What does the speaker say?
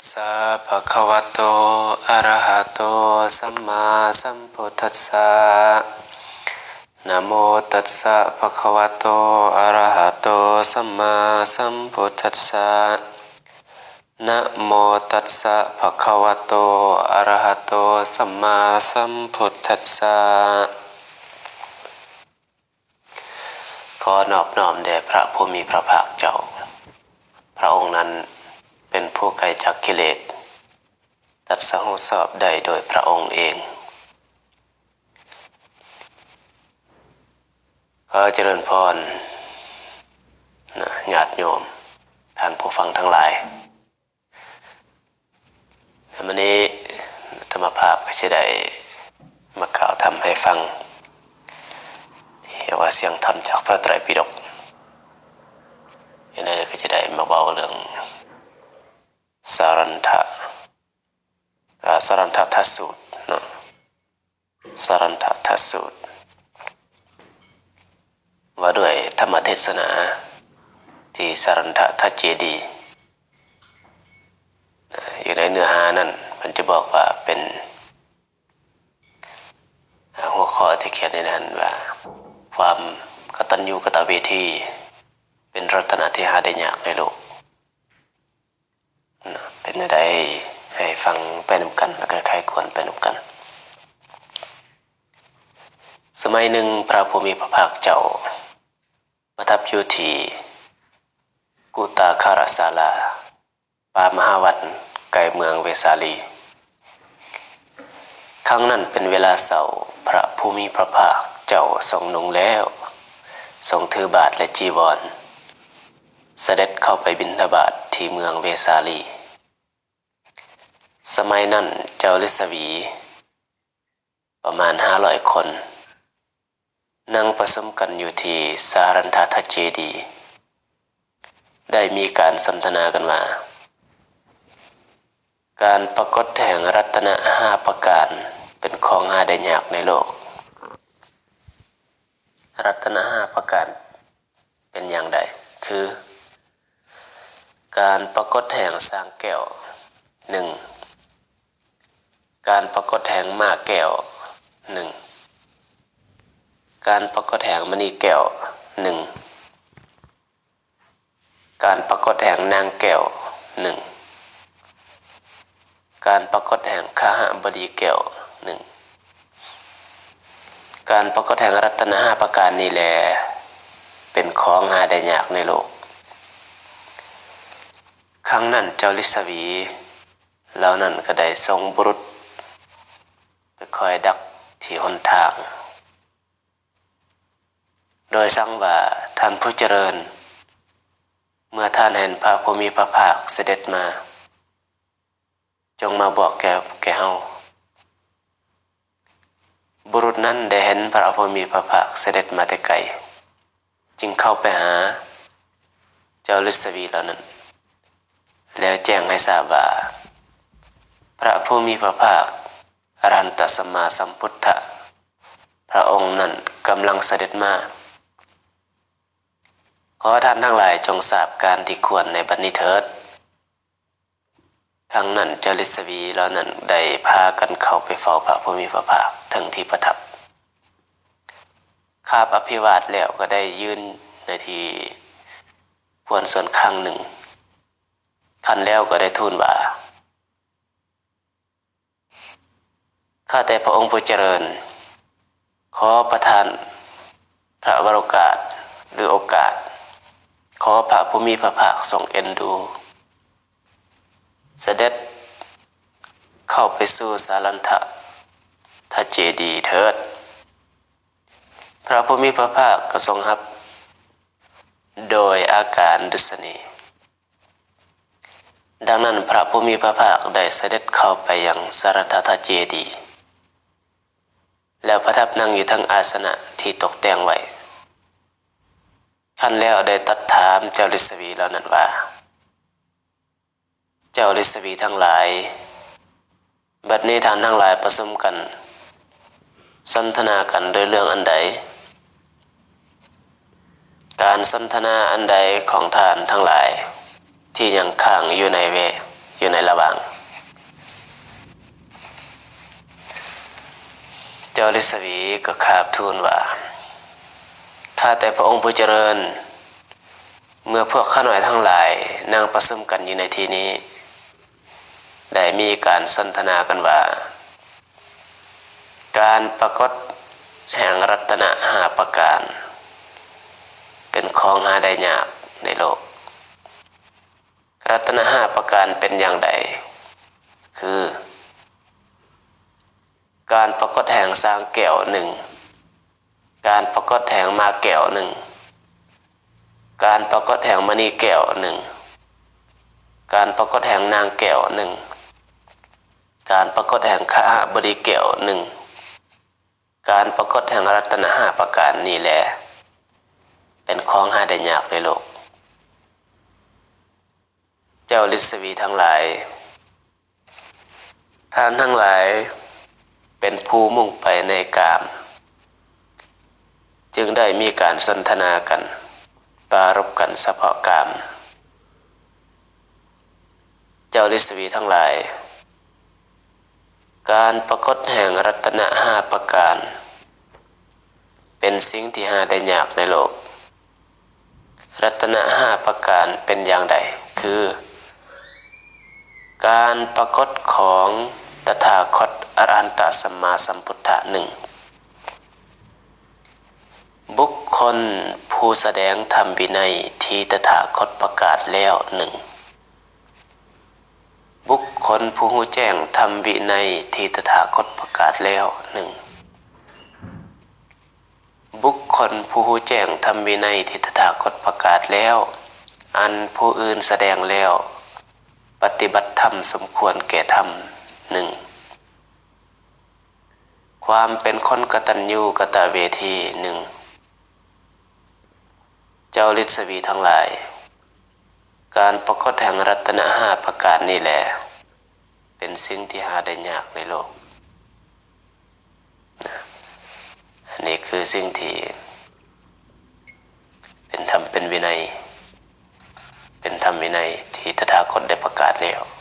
ສະ ພະຄະວະໂຕ ອະຣະຫະໂຕ ສຳມາສຳພຸດທັດສະ ນະໂມຕັດສະ ພະຄະວະໂຕ ອະຣະຫະໂຕ ສຳມາສຳພຸດທັດສະ ນະໂມຕັດສະ ພະຄະວະໂຕ ອະຣະຫະໂຕ ສຳມາສຳພຸດທັດສະ. ຂໍນອບນ້ອມແດ່ພະຜູ້ມີພະພາກເຈົ້າ. ພະອົງນັ້ນເປັນຜູ້ໄກຈາກກິເລດ, ຕັດສະຮູ້ຊອບໄດ້ໂດຍພະອົງເອງ. ຂໍຈະເລີນພອນ ນະ ຍາດໂຍມ ທ່ານຜູ້ຟັງທັງຫຼາຍ. ໃນມື້ນີ້ອາດຕະມາພາບກໍຊິໄດ້ມາກ່າວທຳໃຫ້ຟັງ ທີ່ຮຽກວ່າສຽງທ່ອນຈາກພະໄຕຣປິດົກ. ໃນນີ້ກໍຈະໄດ້ມາເວົ້າເລື່ອງສາລັນທະ ອາ ສາລັນທະທະສູດເນາະ. ສາລັນທະທະສູດ ວ່າດ້ວຍທຳມະເທດສະໜາທີ່ສາລັນທະທະເຈດີ. ຢູ່ໃນເນື້ອຫານັ້ນ ເພິ່ນຈະບອກວ່າເປັນ ອາ ຫົວຂໍ້ທີ່ຂຽນໃນນັ້ນວ່າ ຄວາມກະຕັນຍູກະຕະເວທີ ເປັນລັດຕະນະທີ່ຫາໄດ້ຍາກໃນໂລກ. ນະ ເປັນແນວໃດ ໃຫ້ຟັງໄປນຳກັນ ແລ້ວກໍໄຂຄວນໄປນຳກັນ. ສະໄໝໜຶ່ງ ພະຜູ້ມີພະພາກເຈົ້າປະທັບຢູ່ທີ່ກຸຕາຄາລະສາລາ ປ່າມະຫາວັນ ໃກ້ເມືອງເວສາລີ. ຄັ້ງນັ້ນເປັນເວລາເຊົ້າ, ພະຜູ້ມີພະພາກເຈົ້າຊົງນຸ່ງແລ້ວ, ຊົງຖືບາດ ແລະ ຈີວອນ, ສະເດັດເຂົ້າໄປບິນທະບາດທີ່ເມືອງເວສາລີ. ສະໄໝນັ້ນເຈົ້າລິດສະຫວີ ປະມານຫ້າຮ້ອຍຄົນ ນັ່ງປະຊຸມກັນຢູ່ທີ່ສາລັນທະທະເຈດີ. ໄດ້ມີການສົນທະນາກັນວ່າ ການປາກົດແຫ່ງລັດຕະນະຫ້າປະການ ເປັນຂອງຫາໄດ້ຍາກໃນໂລກ. ລັດຕະນະຫ້າປະການເປັນຢ່າງໃດ? ຄື ການປາກົດແຫ່ງຊ້າງແກ້ວ ໜຶ່ງ, ການປາກົດແຫ່ງມ້າແກ້ວ ໜຶ່ງ, ການປາກົດແຫ່ງມະນີແກ້ວ ໜຶ່ງ, ການປາກົດແຫ່ງນາງແກ້ວ ໜຶ່ງ, ການປາກົດແຫ່ງຄະຫະບໍດີແກ້ວ ໜຶ່ງ. ການປາກົດແຫ່ງລັດຕະນະຫ້າປະການນີ້ແລ ເປັນຂອງຫາໄດ້ຍາກໃນໂລກ. ຄັ້ງນັ້ນເຈົ້າລິດສະຫວີເຫຼົ່ານັ້ນກໍໄດ້ສົ່ງບຸລຸດໄປຄອຍດັກທີ່ຫົນທາງ ໂດຍສັ່ງວ່າ, ທ່ານຜູ້ຈະເລີນ, ເມື່ອທ່ານເຫັນພະຜູ້ມີພະພາກສະເດັດມາ, ຈົ່ງມາບອກແກ່, ແກ່ເຮົາ. ບຸລຸດນັ້ນໄດ້ເຫັນພະຜູ້ມີພະພາກສະເດັດມາແຕ່ໄກ, ຈຶ່ງເຂົ້າໄປຫາເຈົ້າລິດສະຫວີເຫຼົ່ານັ້ນ, ແລ້ວແຈ້ງໃຫ້ຊາບວ່າ ພະຜູ້ມີພະພາກ ອະລະຫັນຕະສຳມາສຳພຸດທະ ພະອົງນັ້ນກຳລັງສະເດັດມາ. ຂໍທ່ານທັງຫຼາຍຈົ່ງຊາບການທີ່ຄວນໃນບັດນີ້ເຖີດ. ຄັ້ງນັ້ນເຈົ້າລິດສະຫວີເຫຼົ່ານັ້ນໄດ້ພາກັນເຂົ້າໄປເຝົ້າພະຜູ້ມີພະພາກເຖິງທີ່ປະທັບ. ຄາບອະພິວາດແລ້ວກໍໄດ້ຢືນໃນທີ່ຄວນສ່ວນຂ້າງໜຶ່ງ. ຄັ້ນແລ້ວກໍໄດ້ທູນວ່າ, ຂ້າແຕ່ພະອົງຜູ້ຈະເລີນ, ຂໍປະທານພະວະໂລກາດ ຫຼື ໂອກາດ, ຂໍພະຜູ້ມີພະພາກຊົງເອັນດູ, ສະເດັດເຂົ້າໄປສູ່ສາລັນທະທະເຈດີເຖີດ. ພະຜູ້ມີພະພາກກໍຊົງຮັບໂດຍອາການດຸສະນີ. ດັ່ງນັ້ນ ພະຜູ້ມີພະພາກໄດ້ສະເດັດເຂົ້າໄປຍັງສາລັນທະທະເຈດີ ແລ້ວປະທັບນັ່ງຢູ່ເທິງອາສະນະທີ່ຕົກແຕ່ງໄວ້. ຄັ້ນແລ້ວໄດ້ຕັດຖາມເຈົ້າລິດສະຫວີເຫຼົ່ານັ້ນວ່າ, ເຈົ້າລິດສະຫວີທັງຫຼາຍ, ບັດນີ້ທ່ານທັງຫຼາຍປະຊຸມກັນ ສົນທະນາກັນໂດຍເລື່ອງອັນໃດ? ການສົນທະນາອັນໃດຂອງທ່ານທັງຫຼາຍທີ່ຍັງຄ້າງຢູ່ໃນເວ ຢູ່ໃນລະຫວ່າງ. ເຈົ້າລິດສະຫວີກໍຄາບທູນວ່າ ຂ້າແຕ່ພະອົງຜູ້ຈະເລີນ, ເມື່ອພວກຂ້ານ້ອຍທັງຫຼາຍນັ່ງປະຊຸມກັນຢູ່ໃນທີ່ນີ້ ໄດ້ມີການສົນທະນາກັນວ່າ ການປາກົດແຫ່ງລັດຕະນະຫ້າປະການ ເປັນຂອງຫາໄດ້ຍາກໃນໂລກ. ລັດຕະນະຫ້າປະການເປັນຢ່າງໃດ? ຄື ການປາກົດແຫ່ງຊ້າງແກ້ວໜຶ່ງ, ການປາກົດແຫ່ງມ້າແກ້ວໜຶ່ງ, ການປາກົດແຫ່ງມະນີແກ້ວໜຶ່ງ, ການປາກົດແຫ່ງນາງແກ້ວໜຶ່ງ, ການປາກົດແຫ່ງຄະຫະບໍດີແກ້ວໜຶ່ງ, ການປາກົດແຫ່ງລັດຕະນະຫ້າປະການນີ້ແຫຼະ ເປັນຂອງຫາໄດ້ຍາກໃນໂລກ. ເຈົ້າລິດສະຫວີທັງຫຼາຍ, ທ່ານທັງຫຼາຍເປັນຜູ້ມຸ່ງໄປໃນກາມ, ຈຶ່ງໄດ້ມີການສົນທະນາກັນ, ປາລົບກັນສະເພາະກາມ. ເຈົ້າລິດສະຫວີທັງຫຼາຍ, ການປາກົດແຫ່ງລັດຕະນະຫ້າປະການ ເປັນສິ່ງທີ່ຫາໄດ້ຍາກໃນໂລກ. ລັດຕະນະຫ້າປະການເປັນຢ່າງໃດ? ຄື ການປາກົດຂອງຕະຖາຄົດອະລະຫັນຕະສຳມາສຳພຸດທະໜຶ່ງ, ບຸກຄົນຜູ້ສະແດງທຳວິໄນທີ່ຕະຖາຄົດປະກາດແລ້ວໜຶ່ງ, ບຸກຄົນຜູ້ຮູ້ແຈ້ງທຳວິໄນທີ່ຕະຖາຄົດປະກາດແລ້ວໜຶ່ງ, ບຸກຄົນຜູ້ຮູ້ແຈ້ງທຳວິໄນທີ່ຕະຖາຄົດປະກາດແລ້ວ ອັນຜູ້ອື່ນສະແດງແລ້ວ ປະຕິບັດທຳສົມຄວນແກ່ທຳໜຶ່ງ, ຄວາມເປັນຄົນກະຕັນຍູກະຕະເວທີໜຶ່ງ. ເຈົ້າລິດສະຫວີທັງຫຼາຍ, ການປາກົດແຫ່ງລັດຕະນະຫ້າປະການນີ້ແຫຼະ ເປັນສິ່ງທີ່ຫາໄດ້ຍາກໃນໂລກ. ອັນນີ້ຄືສິ່ງທີ່ເປັນທຳເປັນວິໄນ, ເປັນທຳວິໄນທີ່ຕະຖາຄົດໄດ້ປະກາດແລ້ວ.